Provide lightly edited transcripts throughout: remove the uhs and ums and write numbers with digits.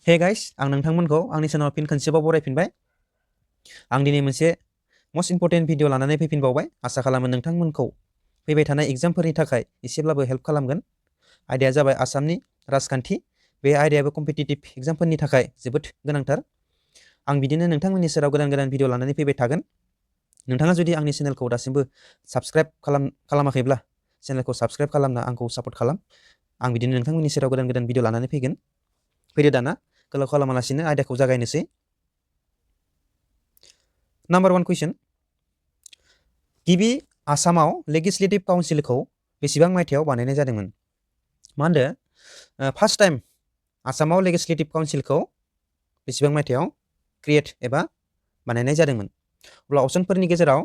Hey guys आं नोंथांमोनखौ आंनि चेनेलाव फिन खनसेबाव बरायफिनबाय। आं दिनै मोनसे मस्ट इम्पर्टेन्ट भिडिअ लानानै फैफिनबावबाय। आसा खालामो नोंथांमोनखौ फैबाय थानाय एग्जामफोरनि थाखाय एसेब्लाबो हेल्प खालामगोन। आयदाया जाबाय आसामनि राजखान्थि। बे आयदायाबो कम्पिटिटिभ एग्जामफोरनि थाखाय जोबोद गोनांथार। आं बिदिनो नोंथांमोननि सेराव गोदान गोदान भिडिअ लानानै फैबाय थागोन। नोंथाङा जुदि आंनि चेनेलखौ दासिमबो साबस्क्राइब खालामाखैब्ला चेनेलखौ साबस्क्राइब खालामना आंखौ सापर्ट खालाम। आं बिदिनो नोंथांमोननि सेराव गोदान गोदान भिडिअ लानानै फैगोन। फैदो दाना गोलाव खालामालासिनो आयदाखौ जागायनोसै। नाम्बार 1 कुइसन। गिबि आसामाव लेजिस्लेटिभ काउन्सिलखौ बेसेबां मायथाइयाव बानायनाय जादोंमोन? मा होनदो? फार्स्ट टाइम आसामाव लेजिस्लेटिभ काउन्सिलखौ बेसेबां मायथाइयाव क्रिएट एबा बानायनाय जादोंमोन? अब्ला अपसनफोरनि गेजेराव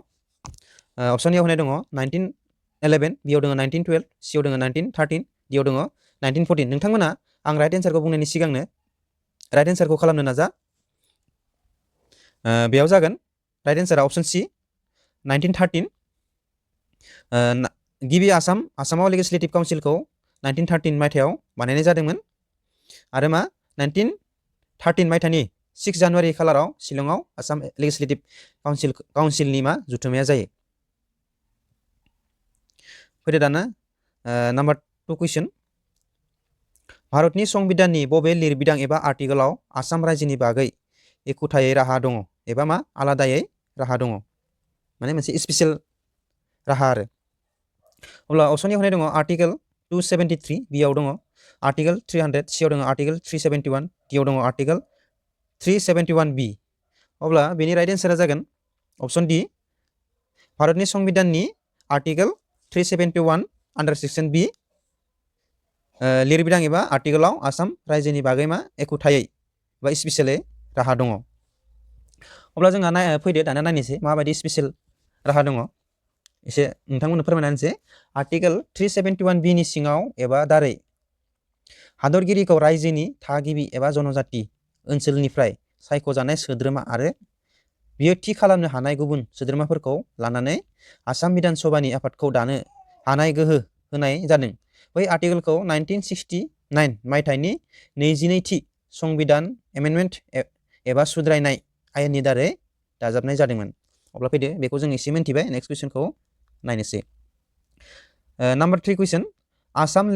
अपसन ए होनाय दङ 1911, बियाव दङ 1912, सियाव दङ 1913, डियाव दङ 1914। नोंथांमोना आं राइट एन्सारखौ बुंनायनि सिगांनो राइट एन्सारखौ खालामनो नाजा। बेयाव जागोन राइट एन्सारा अपसन सि 1913। गिबि आसामाव लेजिस्लेटिभ काउन्सिलखौ 1913 मायथाइयाव बानायनाय जादोंमोन। आरो मा 1913 मायथाइनि 6 जानुवारि खालाराव शिलंआव आसाम लेजिस्लेटिभ काउन्सिलनि मा जुथुमाया जायो। फैदो दाना नाम्बार 2 कुइसन। भारतनि संबिधाननि बबे लिरबिदां एबा आर्टिकेलाव आसाम रायजोनि बागै एखुथायै राहा दङ एबा मा आलादायै राहा दङ? माने मोनसे स्पेसियेल राहा आरो। अब्ला अपसननि होनाय दङ आर्टिकेल 273, बियाव दङ आर्टिकेल 300, सियाव दङ आर्टिकेल 371, डियाव दङ आर्टिकेल 371 बी। अब्ला बेनि राइट एन्सारा जागोन अपसन डि भारतनि संबिधाननि आर्टिकेल 371 आन्डार सेक्सन बी लिरबिदां एबा आर्टिकेलाव आसाम रायजोनि बागै मा एखुथायै बा स्पेसियेलै राहा दङ। अब्ला जोंहा फैदो दाना नायनोसै माबायदि स्पेसियेल राहा दङ। एसे नोंथांमोननो फोरमायना होनोसै। आर्टिकेल 371 बी नि सिङाव एबा दारै हादरगिरिखौ रायजोनि थागिबि एबा जनजाति ओनसोलनिफ्राय सायख'जानाय सोद्रोमा आरो बियो थि खालामनो हानाय गुबुन सोद्रोमाफोरखौ लानानै आसाम बिधान सभानि आफादखौ दानो हानाय गोहो होनाय जादों। बै आर्टिकेलखौ 1969 मायथाइनि 22थि संबिधान एमेन्डमेन्ट एबा सुद्रायनाय आयेननि दारै दाजाबनाय जादोंमोन। अब्ला फैदो बेखौ जों एसे मिन्थिबाय। नेक्स्ट कुइसनखौ नायनोसै। नाम्बार 3 कुइसन। आसाम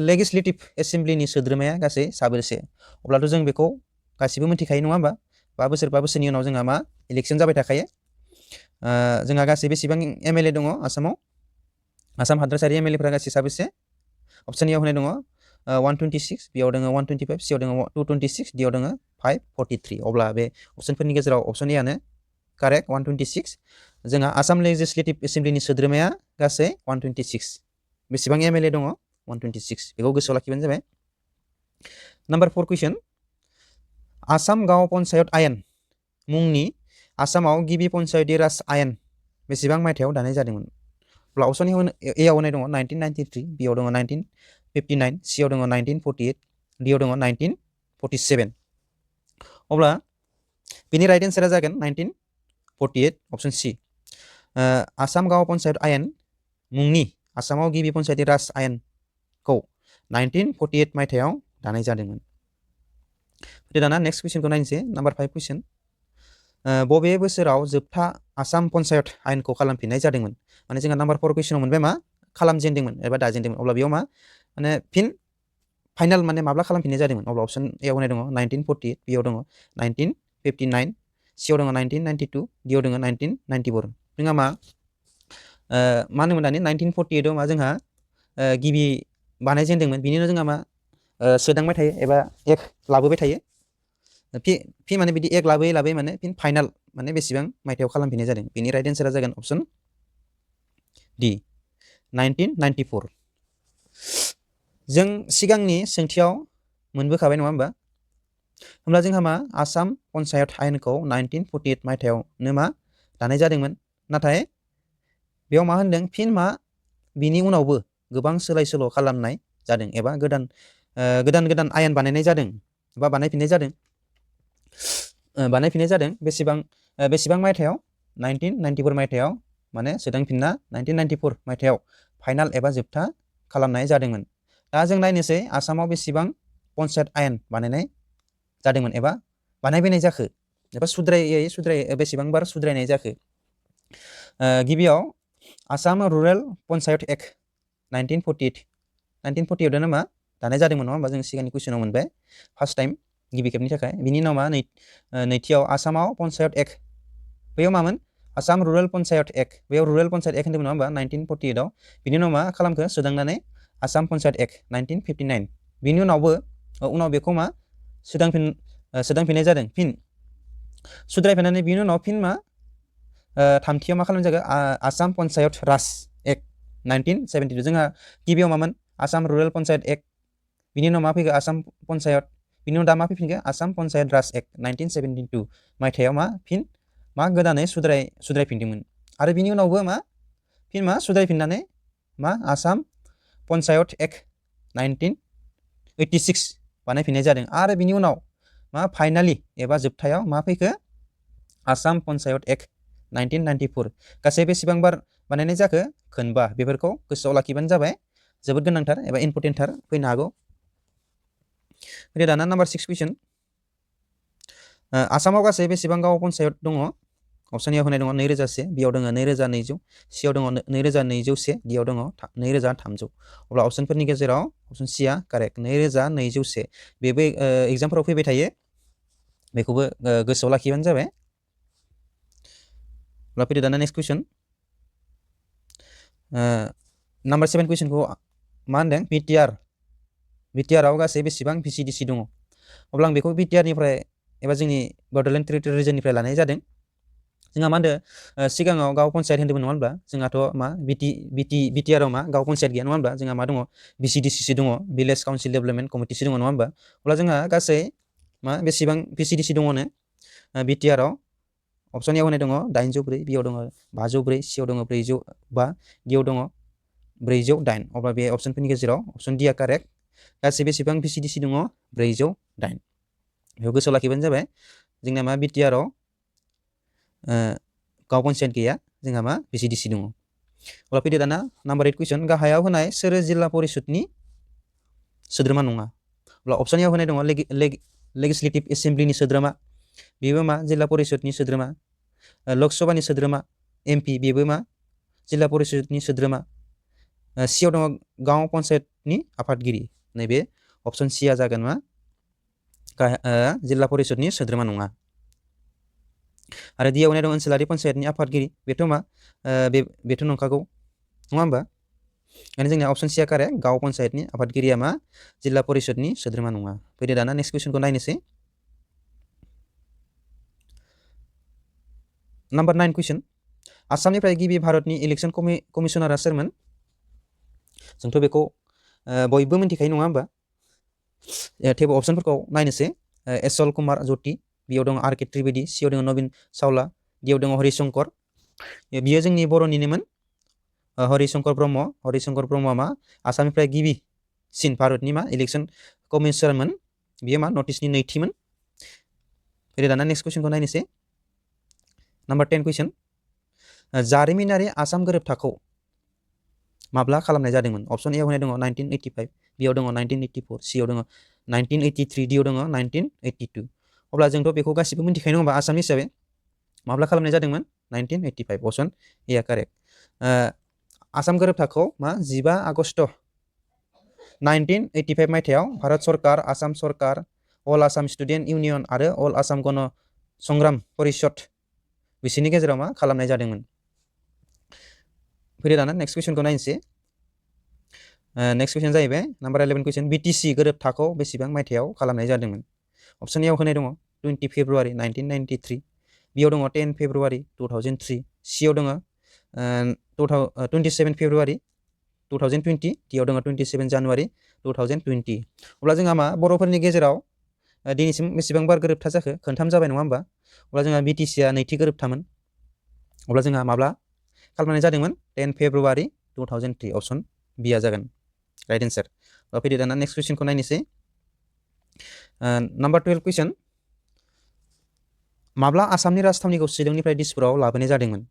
लेजिस्लेटिभ एसेम्ब्लिनि सोद्रोमाया गासै साबेसे? अब्लाथ' जों बेखौ गासिबो मिन्थिखायो नङा होमबा? 5 बोसोरनि उनाव जोंहा मा इलेक्सन जाबाय थाखायो। जोंहा गासै बेसेबां एमएलए दङ आसामाव? आसाम हादोरसारि एमएलएफ्रा गासै साबेसे? अपसन ए होनाय दङ 126, बियाव दङ 125, सियाव दङ 226, डियाव दङ 543। अब्ला बे अपसनफोरनि गेजेराव अपसन ए आनो कारेक्ट 126। जोंहा आसाम लेजिस्लेटिभ एसेम्ब्लिनि सोद्रोमाया गासै 126। बेसेबां एमएलए दङ? 126। बेखौ गोसोआव लाखिबानो जाबाय। नाम्बार 4 कुइसन। आसाम गाव पन्सायत आयेन मुंनि आसामाव गिबि पन्सायती राज आयेन बेसेबां मायथाइयाव दानाय जादोंमोन? अब्ला अपसन ए आव होनाय दङ 1993, बियाव दङ 1959, सियाव दङ 1948, डियाव दङ 1947। अब्ला बेनि राइट एन्सारा जागोन 1948 अपसन सि। आसाम गाव पन्सायत आयेन मुंनि आसामाव गिबि पन्सायती राज आयेनखौ 1948 मायथाइयाव दानाय जादोंमोन। दाना नेक्स्ट कुइसनखौ नायनोसै। नाम्बार 5 कुइसन। बबे बोसोराव जोबथा आसाम पन्सायत आयेनखौ खालामफिननाय जादोंमोन? माने जोंहा नाम्बार 4 कुइसनाव मोनबाय मा खालामजेनदोंमोन एबा दाजेनदोंमोन। अब्ला बेयाव मा माने फाइनाल माने माब्ला खालामफिननाय जादोंमोन? अब्ला अपसन ए होनाय दङ 1948, बियाव दङ 1959, सियाव दङ 1992, डियाव दङ 1994। जोंहा मा होनोमोन दानि 1948आव मा जोंहा गिबि बानायजेनदोंमोन। बिनिनो जोंहा मा सोदांबाय थायो एबा एक लाबोबाय थायो। फि माने बिदि एक लाबोयै लाबोयै माने फिन फाइनाल माने बेसेबां मायथाइयाव खालामफिननाय जादों? बेनि राइट एन्सारा जागोन अपसन डि 1994। जों सिगांनि सोंथियाव मोनबोखाबाय नङा होमबा? होमब्ला जोंहा मा आसाम पन्सायत आयेनखौ 1948 मायथाइयावनो मा दानाय जादोंमोन। नाथाय बेयाव मा होनदों फिन मा बिनि उनावबो गोबां सोलाय सोल' खालामनाय जादों एबा गोदान आयेन बानायनाय जादों बा बानायफिननाय जादों। बेसेबां मायथाइयाव? 1994 मायथाइयाव माने सोदांफिनना 1994 मायथाइयाव फाइनाल एबा जोबथा खालामनाय जादोंमोन। दा जों नायनोसै आसामाव बेसेबां पन्सायत आयेन बानायनाय जादोंमोन एबा बानायबोनाय जाखो एबा बेसेबां बार सुद्रायनाय जाखो? गिबियाव आसाम रुरेल पन्सायत एक्ट 1948 मा दानाय जादोंमोन नङा होमबा? जों सिगांनि कुइसनाव मोनबाय फार्स्ट टाइम गिबि खेबनि थाखाय। बिनि उनाव मा नैथियाव आसामाव पन्सायत एक्ट, बेयाव मामोन? आसाम रुरेल पन्सायत एक्ट, बेयाव रुरेल पन्सायत एक्ट होन्दोंमोन नङा होमबा 1948 आव। बिनि उनाव मा खालामखो? सोदांनानै आसाम पन्सायत एक्ट 1959। बिनि उनाव बेखौ मा सोदांफिननाय जादों फिन सुद्रायफिननानै। बिनि उनाव फिन मा थामथियाव मा खालामनाय जागोन? आसाम पन्सायत राज एक्ट 1972। जोंहा गिबियाव मामोन? आसाम रुरेल पन्सायत एक्ट, बिनि उनाव मा फैगौ? आसाम पन्सायत, बिनि उनाव दा मा फैफिनगोन? आसाम पन्सायत राज एक्ट 1972 मायथाइयाव मा फिन मा गोदानै सुद्रायफिनदोंमोन। आरो बिनि उनावबो मा फिन मा सुद्रायफिननानै मा आसाम पन्सायत एक्ट 1986 बानायफिननाय जादों। आरो बिनि उनाव मा फाइनालि एबा जोबथायाव मा फैखो? आसाम पन्सायत एक्ट 1994। गासै बेसेबां बार बानायनाय जाखो? खोनबा। बेफोरखौ गोसोआव लाखिबानो जाबाय, जोबोद गोनांथार एबा इम्परटेन्टथार फैनो हागौ। दाना नाम्बार 6 कुइसन। आसामाव गासै बेसेबां गाव पन्सायत दङ? अपसन ए होनाय दङ 2001, बियाव दङ 2200, सियाव दङ 2201, डियाव दङ 2300। अब्ला अपसनफोरनि गेजेराव अपसन सिया कारेक्ट 2201। बेबो एग्जामफोराव फैबाय थायो, बेखौबो गोसोआव लाखिबानो जाबाय। अब्ला फैदो दाना नेक्स्ट कुइसन। नाम्बार 7 कुइसनखौ मा होनदों? बिटिआरआव गासै बेसेबां भिसिडिसि दङ? अब्ला आं बेखौ बिटिआरनिफ्राय एबा जोंनि बड'लेण्ड टेरिटरियेल रिजननिफ्राय लानाय जादों। जोंहा मा होनदों? सिगाङाव गाव पन्सायत होन्दोंमोन नङा होनब्ला? जोंहाथ' मा बिटिआरआव मा गाव पन्सायत गैया नङा होनब्ला? जोंहा मा दङ? भिसिडिसिसो दङ, भिलेज काउन्सिल डेभेलपमेन्ट कमिटिसो दङ नङा होनबा? अब्ला जोंहा गासै मा बेसेबां भिसिडिसि दङनो बिटिआरआव? अपसन ए होनाय दङ 804, बियाव दङ 504, सियाव दङ 405, डियाव दङ 408। अब्ला बे अपसनफोरनि गेजेराव अपसन डिआ कारेक्ट। गासै बेसेबां भिसिडिसि दङ? 408। बेखौ गोसोआव लाखिबानो जाबाय। जोंना मा बिटिआरआव गाव पन्सायत गैया, जोंहा मा भिसिडिसि दङ। अब्ला फैदो दाना नाम्बार 8 कुइसन। गाहायाव होनाय सोरो जिल्ला परिषदनि सोद्रोमा नङा? अब्ला अपसन ए होनाय दङ लेजिस्लेटिभ एसेम्ब्लिनि सोद्रोमा, बेबो मा जिल्ला परिषदनि सोद्रोमा। लक सभानि सोद्रोमा एमपि, बेबो मा जिल्ला परिषदनि सोद्रोमा। सियाव दङ गाव पन्सायतनि आफादगिरि, नैबे अपसन सिया जागोन मा जिल्ला परिषदनि सोद्रोमा नङा। आरो डियाव होनाय दं ओनसोलारि पन्सायतनि आफादगिरि, बेथ' मा बेथ' नंखागौ नङा होमबा? ओंखायनो जोंनिया अपसन सिया कारेक्ट। गाव पन्सायतनि आफादगिरिया मा जिल्ला परिषदनि सोद्रोमा नङा। फैदो दाना नेक्स्ट कुइसनखौ नायनोसै। नाम्बार 9 कुइसन। आसामनिफ्राय गिबि भारतनि इलेक्सन कमिसनारा सोरमोन? जोंथ' बेखौ बयबो मिन्थिखायो नङा होमबा? थेवबो अपसनफोरखौ नायनोसै। एसल कुमार ज्योति, बियाव दङ आर के त्रिवेदी, सियाव दङ नवीन चावला, डियाव दङ हरिशंकर। बियो जोंनि बर'निनोमोन, हरिशंकर ब्रह्म। हरिशंकर ब्रह्मआ मा आसामनिफ्राय गिबिसिन भारतनि मा इलेक्सन कमिसनारमोन। बियो मा नर्थ इस्टनि नैथिमोन। फैदो दाना नेक्स्ट कुइसनखौ नायनोसै। नाम्बार 10 कुइसन। जारिमिनारि आसाम गोरोबथाखौ माब्ला खालामनाय जादोंमोन? अपसन ए होनाय दङ 1985, बियाव दङ 1984, सियाव दङ 1983, डियाव दङ 1982। अब्ला जोंथ' बेखौ गासिबो मिन्थिखायो नङा होमबा? आसाम हिसाबै माब्ला खालामनाय जादोंमोन? 1985। अपसन ए कारेक्ट। आसाम गोरोबथाखौ मा 15 आगस्ट 1985 मायथाइयाव भारत सरकार, आसाम सरकार, अल आसाम स्टुडेन्ट इउनियन आरो अल आसाम गण संग्राम परिषद बिसोरनि गेजेराव मा खालामनाय जादोंमोन। फैदो दाना नेक्स्ट कुइसनखौ नायनोसै। नेक्स्ट कुइसन जाहैबाय नाम्बार 11 कुइसन। बिटिसि गोरोबथाखौ बेसेबां मायथाइयाव खालामनाय जादोंमोन? अपसन ए होनाय दङ 20 फेब्रुवारि 1993, बियाव दङ 10 फेब्रुवारि 2003, सियाव दङ 27 फेब्रुवारि 2020, डियाव दङ 27 जानुवारि 2020। अब्ला जोंहा मा बर'फोरनि गेजेराव दिनैसिम बेसेबां बार गोरोबथा जाखो? खोनथाम जाबाय नङा होमबा? अब्ला जोंहा बिटिसिआ नैथि गोरोबथामोन। अब्ला जोंहा माब्ला खालामनाय जादोंमोन? 10 फेब्रुवारि 2003। अपसन बिया जागोन राइट एन्सार। फैदो दाना नेक्स्ट कुइसनखौ नायनोसै। नाम्बार 12 कुइसन। माब्ला आसामनि राजथावनिखौ शिलंनिफ्राय दिसपुराव लाबोनाय जादोंमोन?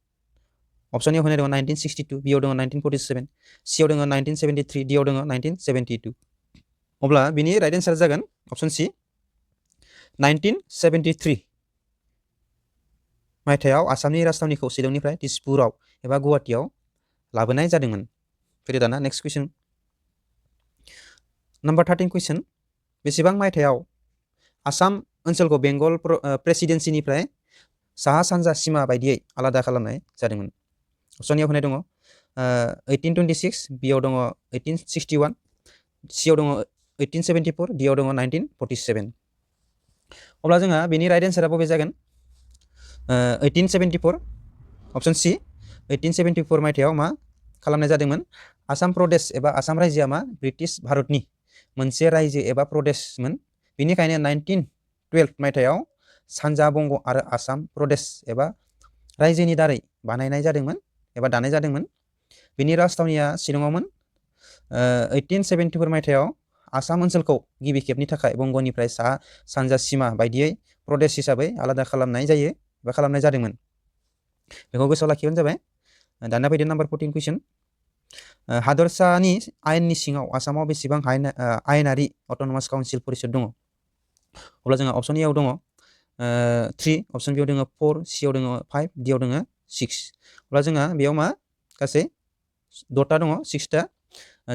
अपसन ए होनाय दङ 1962, बियाव दङ 1947, सियाव दङ 1973, डियाव दङ 1972। अब्ला बिनि राइट एन्सार जागोन अपसन सि 1973 मायथाइयाव आसामनि राजथावनिखौ शिलंनिफ्राय दिसपुराव एबा गुवाहाटीयाव लाबोनाय जादोंमोन। फैदो दाना नेक्स्ट कुइसन। नम्बर 13 कुइसन। बेसेबां मायथाइयाव आसाम ओनसोलखौ बेंगल प्रेसिडेन्सिनिफ्राय साहा सानजा सिमा बायदियै आलादा खालामनाय जादोंमोन? अपसनआव होनाय दङ 1826, बियाव दङ 1861, सियाव दङ 1874, डियाव दङ 1947। अब्ला जोंहा बेनि राइट एन्सारा बबे जागोन? 1874 अपसन सि। 1874 मायथाइयाव मा खालामनाय जादोंमोन? आसाम प्रदेश एबा आसाम रायजोआ मा ब्रिटिश भारतनि मोनसे रायजो एबा प्रदेशमोन। बेनिखायनो 1912 मायथाइयाव सानजा बंग आरो आसाम प्रदेश एबा रायजोनि दारै बानायनाय जादोंमोन एबा दानाय जादोंमोन। बेनि राजथावनिया शिलंआवमोन। 1874 मायथाइयाव आसाम ओनसोलखौ गिबि खेबनि थाखाय बंगनिफ्राय साहा सानजा सिमा बायदियै प्रदेश हिसाबै आलादा खालामनाय जायो एबा खालामनाय जादोंमोन। बेखौ गोसोआव लाखिबानो जाबाय। दाना फैदो नाम्बार 14 कुइसन। हादरसानि आयेननि सिङाव आसामाव बेसेबां आयेनारि अट'नमास काउन्सिल परिषद दङ? अब्ला जोंहा अपसन एआव दङ 3, अपसन बियाव दङ 4, सियाव दङ 5, डियाव दङ 6। अब्ला जोंहा बेयाव मा गासै 6टा दङ, 6टा।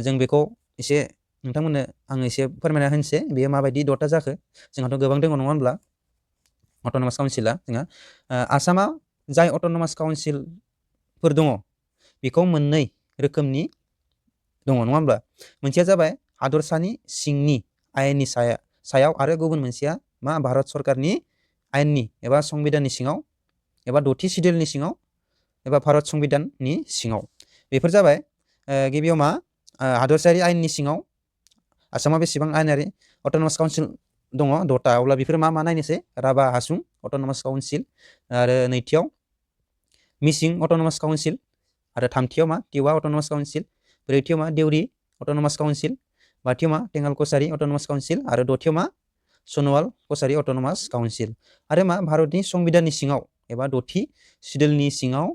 जों बेखौ एसे नोंथांमोननो आङो एसे फोरमायना होनोसै बेयो माबायदि 6टा जाखो। जोंहाथ' गोबां दङ नङा होनब्ला अट'नमास काउन्सिला जोंहा। आसामा जाय अट'नमास काउन्सिलफोर दङ बेखौ मोननै रोखोमनि दङ नङा होनब्ला। मोनसेया जाबाय हादरसानि सिंनि आयेननि सायाव आरो गुबुन मोनसेया मा भारत सरकारनि आयेननि एबा संबिधाननि सिङाव एबा 6थि सिडिउलनि सिङाव एबा भारत संबिधाननि सिङाव। बेफोर जाबाय गिबियाव मा हादरसायारि आयेननि सिङाव आसामाव बेसेबां आयेनारि अट'नमास काउन्सिल दङ? 6टा। अब्ला बेफोर मा नायनोसै? राभा हासुं अट'नमास काउन्सिल, आरो नैथियाव मिसिं अट'नमास काउन्सिल, आरो थामथियाव मा टिवा अट'नमास काउन्सिल, ब्रैथियाव मा देउरि अट'नमास काउन्सिल, बाथियाव मा टेङाल कछारी अट'नमास काउन्सिल, आरो दथियाव मा सनवाल कछारी अट'नमास काउन्सिल। आरो मा भारतनि संबिधाननि सिङाव एबा 6थि सिडिउलनि सिङाव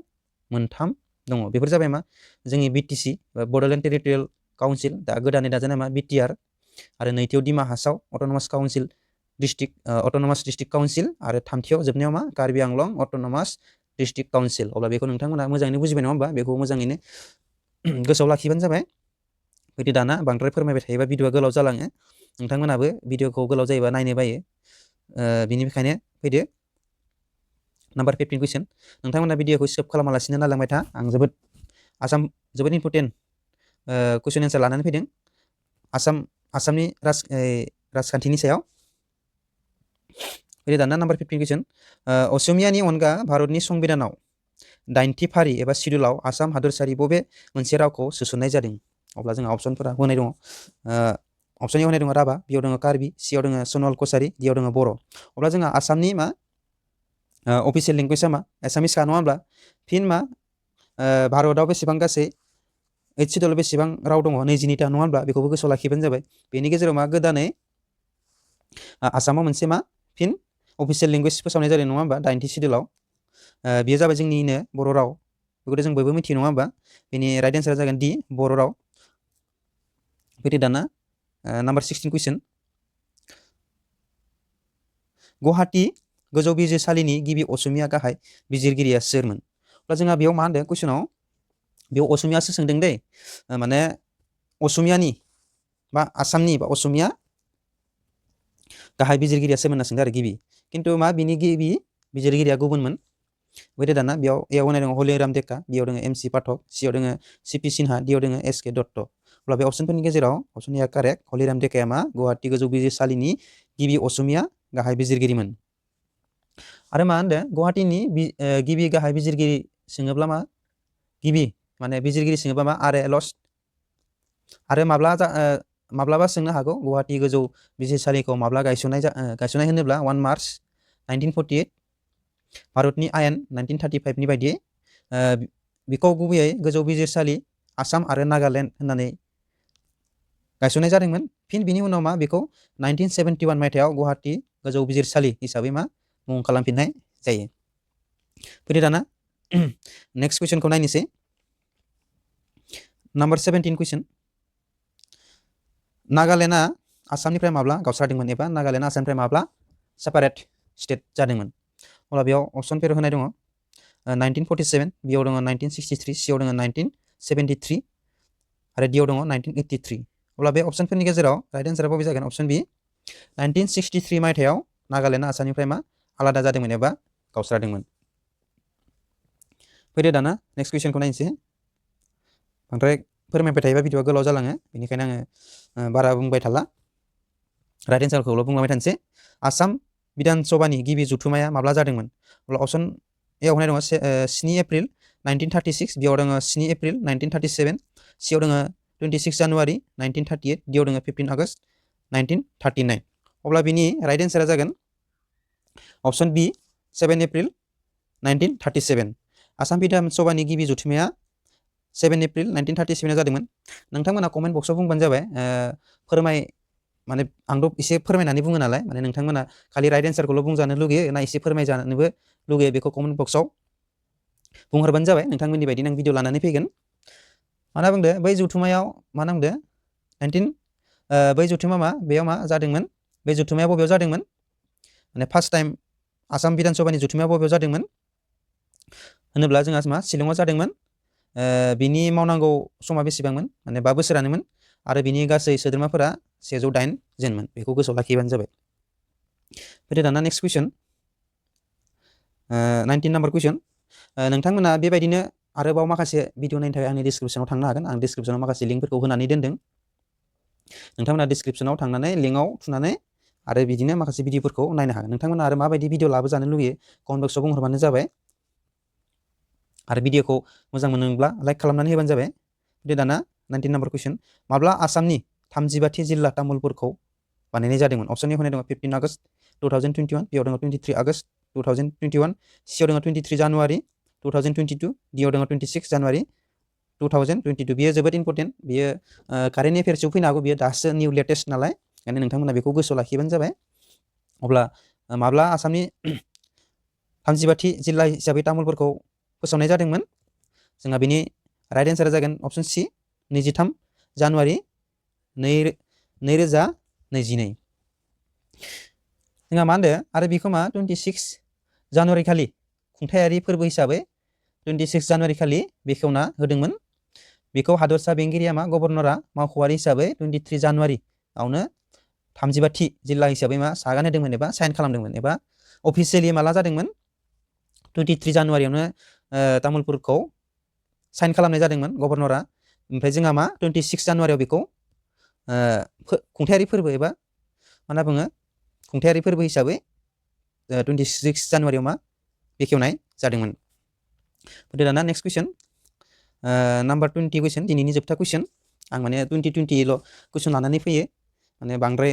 3 दङ। बेफोर जाबाय मा जोंनि बिटिसि बड'लेण्ड टेरिटरियेल काउन्सिल, दा गोदानै दाजानाय मा बिटिआर, आरो नैथियाव Dima Hasao autonomous council autonomous district council, आरो थामथियाव जोबनायाव मा Karbi Anglong autonomous district council. अब्ला बेखौ नोंथांमोना मोजाङैनो बुजिबाय नङा होमबा? बेखौ मोजाङैनो गोसोआव लाखिबानो जाबाय। फैदो दाना बांद्राय फोरमायबाय थायोबा भिडिअआ गोलाव जालाङो। नोंथांमोनाबो भिडिअखौ गोलाव जायोबा नायनो बायो। बिनिखायनो फैदो नाम्बार 15 कुइसन। नोंथांमोना भिडिअखौ सेभ खालामालासिनो नायलांबाय था। आं जोबोद इम्परटेन्ट कुइसन एन्सार लानानै फैदों आसामनि राजखान्थिनि सायाव। फैदो दाना नाम्बार 15 कुइसन। असमियानि अनगा भारतनि संबिधानाव 8थि फारि एबा सिडिउलाव आसाम हादरसानि बबे मोनसे रावखौ सोसननाय जादों? अब्ला जोंहा अपसनफोरा होनाय दङ। अपसन ए होनाय दङ राभा, बियाव दङ कार्बि, सियाव दङ सनवाल कछारी, डियाव दङ बर'। अब्ला जोंहा आसामनि मा अफिसियेल लेंगुवेजआ मा एसामिसखा नङा होनब्ला। फिन मा भारतआव बेसेबां गासै 8 सिडिउलाव बेसेबां राव दङ? 22टा नङा होनब्ला। बेखौबो गोसोआव लाखिबानो जाबाय। बेनि गेजेराव मा गोदानै आसामाव मोनसे मा फिन अफिसियेल लेंगुवेज फोसावनाय जादों नङा होनबा 8थि सिडिउलाव। बेयो जाबाय जोंनिनो बर' राव। बेखौथ' जों बयबो मिथियो नङा होनबा। बेनि राइट एन्सारा जागोन डि बर' राव। फैदो दाना नाम्बार 16 कुइसन। गुवाहाटी गोजौ बिजिरसालिनि गिबि असमिया गाहाय बिजिरगिरिया सोरमोन? अब्ला जोंहा बेयाव मा होनदों कुइसनाव? बेयाव असमियासो सोंदों दै। माने असमियानि बा आसामनि बा असमिया गाहाय बिजिरगिरिया सोरमोन होनना सोंदों आरो गिबि। खिन्थु मा बिनि गिबि बिजिरगिरिया गुबुनमोन। फैदो दाना बेयाव एयाव होनाय दङ हलिराम डेका, बियाव दङ एम.सि. पाठक, सियाव दङ सि.पि. सिन्हा, डियाव दङ एस.के. दत्त। अब्ला बे अपसनफोरनि गेजेराव अपसन एआ कारेक्ट। हलिराम डेकाया मा गुवाहाटी गोजौ बिजिरसालिनि गिबि असमिया गाहाय बिजिरगिरिमोन। आरो मा होनदों गुवाहाटीनि गिबि गाहाय बिजिरगिरि सोङोब्ला मा गिबि माने बिजिरगिरि सोङोब्ला मा आर.ए. लस्ट। आरो माब्लाबा सोंनो हागौ गुवाहाटी गोजौ बिजिरसालिखौ माब्ला गायसननाय होनोब्ला 1 मार्च 1948 भारतनि आयेन 1935नि बायदियै बेखौ गुबैयै गोजौ बिजिरसालि आसाम आरो नागालेण्ड होननानै गायसननाय जादोंमोन। फिन बिनि उनाव मा बेखौ 1971 मायथाइयाव गुवाहाटी गोजौ बिजिरसालि हिसाबै मा मुं खालामफिननाय जायो। फैदो दाना नेक्स्ट कुइसनखौ नायनोसै। नाम्बार 17 कुइसन। नागालेण्डआ आसामनिफ्राय माब्ला गावस्रादोंमोन एबा नागालेण्डआ आसामनिफ्राय माब्ला सेपारेट स्टेट जादोंमोन। अब्ला बेयाव अपसनफोर होनाय दङ 1947, बियाव दङ 1963, सियाव दङ 1973 आरो डियाव दङ 1983। अब्ला बे अपसनफोरनि गेजेराव राइट एन्सारा बबे जागोन? अपसन बि 1963 मायथाइयाव नागालेण्डआ आसामनिफ्राय मा आलादा जादोंमोन एबा गावस्रादोंमोन। फैदो दाना नेक्स्ट कुइसनखौ नायनोसै। बांद्राय फोरमायबाय थायोबा भिडिअआ गोलाव जालाङो, बेनिखायनो आङो बारा बुंबाय थाला, राइट एन्सारखौल' बुंलांबाय थानोसै। आसाम बिधान सभानि गिबि जथुम्माया माब्ला जादोंमोन? अब्ला अपसन ए होनाय दङ 7 एप्रिल 1936, बियाव दङ 7 एप्रिल 1937, सियाव दङ 26 जानुवारि 1938, डियाव दङ 15 आगस्ट 1939। अब्ला बिनि राइट एन्सारा जागोन अपसन बि 7 एप्रिल 1937। आसाम बिधान सभानि गिबि जथुम्माया 7 एप्रिल 1937 जादोंमोन। नोंथांमोना कमेन्ट बक्सआव बुंबानो जाबाय, फोरमाय माने आंथ' एसे फोरमायनानै बुङो नालाय, माने नोंथांमोना खालि राइट एन्सारखौल' बुंजानो लुगैयो ना एसे फोरमायजानोबो लुगैयो, बेखौ कमेन्ट बक्सआव बुंहरबानो जाबाय। नोंथांमोननि बायदि आं भिडिअ लानानै फैगोन। माना बुंदो बै जथुम्मायाव मा नांदो बै जथुम्मा मा बेयाव मा जादोंमोन? बे जथुम्माया बबेयाव जादोंमोन? माने फार्स्ट टाइम आसाम बिधान सभानि जथुम्माया बबेयाव जादोंमोन होनोब्ला जोंहा मा शिलंआव जादोंमोन। बिनि मावनांगौ समा बेसेबांमोन? माने 5 बोसोरानोमोन आरो बिनि गासै सोद्रोमाफोरा 108 जनमोन। बेखौ गोसोआव लाखिबानो जाबाय। फैदो दाना नेक्स्ट कुइसन, 19 नाम्बार कुइसन। नोंथांमोना बेबायदिनो आरोबाव माखासे भिडिअ नायनो थाखाय आंनि डिसक्रिपसनाव थांनो हागोन। आं डिसक्रिपसनाव माखासे लिंकफोरखौ होनानै दोनदों। नोंथांमोना डिसक्रिपसनाव थांनानै लिंकआव थुनानै आरो बिदिनो माखासे भिडिअफोरखौ नायनो हागोन। नोंथांमोना आरो माबायदि भिडिअ लाबोजानो लुगैयो कमेन्ट बक्सआव बुंहरबानो जाबाय। आरो भिडिअखौ मोजां मोनोब्ला लाइक खालामनानै होबानो जाबाय। फैदो दाना 19 नाम्बार कुइसन। माब्ला आसामनि 35थि जिल्ला तामुलपुरखौ बानायनाय जादोंमोन? अपसन ए होनाय दङ 15 आगस्ट 2021, बियाव दङ 23 आगस्ट 2021, सियाव दङ 23 जानुवारि 2022, डियाव दङ 26 जानुवारि 2022। बियो जोबोद इम्पर्टेन्ट, बियो कारेन्ट एफेयार्सआव फैनो हागौ, बियो दासो निउ लेटेस्ट नालाय, ओंखायनो नोंथांमोना बेखौ गोसोआव लाखिबानो जाबाय। अब्ला माब्ला आसामनि 35थि जिल्ला हिसाबै तामुलपुरखौ फोसावनाय जादोंमोन? जोंहा बिनि राइट एन्सारा जागोन अपसन सि 23 जानुवारि 2022। जोंहा मा होनदो आरो बेखौ मा 26 जानुवारि खालि खुंथायारि फोरबो हिसाबै 26 जानुवारि खालि बेखेवना होदोंमोन। बेखौ हादरसा बेंगिरिया मा गभर्नरा मावख'आरि हिसाबै 23 जानुवारिआवनो 35थि जिल्ला हिसाबै मा सागान होदोंमोन एबा साइन खालामदोंमोन, एबा अफिसियेलि माला जादोंमोन? 23 जानुवारियावनो तामुलपुरखौ साइन खालामनाय जादोंमोन गभर्नरा। ओमफ्राय जोंहा मा 26 जानुवारियाव बेखौ खुंथायारि फोरबो एबा मा होनना बुङो खुंथायारि फोरबो हिसाबै 26 जानुवारियाव मा बेखेवनाय जादोंमोन। फैदो दाना नेक्स्ट कुइसन, नाम्बार 20 कुइसन, दिनैनि जोबथा कुइसन। आं माने 20-20ल' कुइसन लानानै फैयो, माने बांद्राय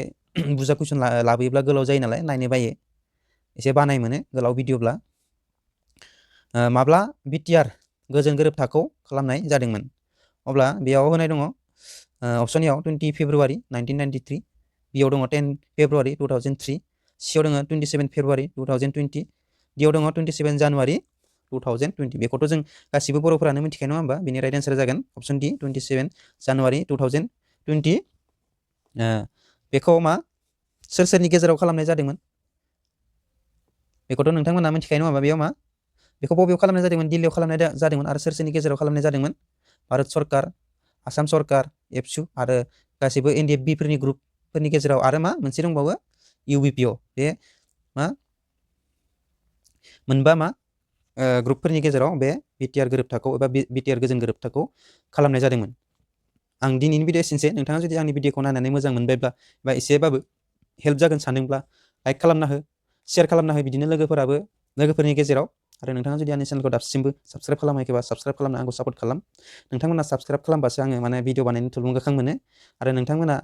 बुरजा कुइसन लाबोयोब्ला गोलाव जायो नालाय, नायनो बायो, एसे बानाय मोनो गोलाव भिडिअब्ला। माब्ला बिटिआर गोजोन गोरोबथाखौ खालामनाय जादोंमोन? अब्ला बेयाव होनाय दङ अपसन एआव 20 फेब्रुवारि 1993, बियाव दङ 10 फेब्रुवारि 2003, सियाव दङ 27 फेब्रुवारि 2020, डियाव दङ 27 जानुवारि 2020। बेखौथ' जों गासिबो बर'फोरानो मिथिखायो नङा होमबा? बेनि राइट एन्सारा जागोन अपसन डि 27 जानुवारि 2020। बेखौ मा सोरनि गेजेराव खालामनाय जादोंमोन? बेखौथ' नोंथांमोना मिथिखायो नङा होमबा? बेयाव मा बेखौ बबेयाव खालामनाय जादोंमोन? दिल्लीयाव खालामनाय जादोंमोन। आरो सोरनि गेजेराव खालामनाय जादोंमोन? भारत सरकार, आसाम सरकार, एबसु आरो गासैबो एनडिएफबिफोरनि ग्रुपफोरनि गेजेराव, आरो मा मोनसे दंबावो इउबिपिअ। बे मा मोनबा मा ग्रुपफोरनि गेजेराव बे बिटिआर गोरोबथाखौ एबा बिटिआर गोजोन गोरोबथाखौ खालामनाय जादोंमोन। आं दिनैनि भिडिअ एसेनोसै। नोंथाङा जुदि आंनि भिडिअखौ नायनानै मोजां मोनबायब्ला बा एसेबाबो हेल्प जागोन सानदोंब्ला लाइक खालामना हो, शेयार खालामना हो, बिदिनो लोगोफोरनि गेजेराव। आरो नोंथाङा जुदि आंनि चेनेलखौ दासिमबो साबस्क्राइब खालामाखैबा साबस्क्राइब खालामना आंखौ सापर्ट खालाम। नोंथांमोना साबस्क्राइब खालामबासो आङो माने भिडिअ बानायनो थुलुंगाखां मोनो। आरो नोंथांमोना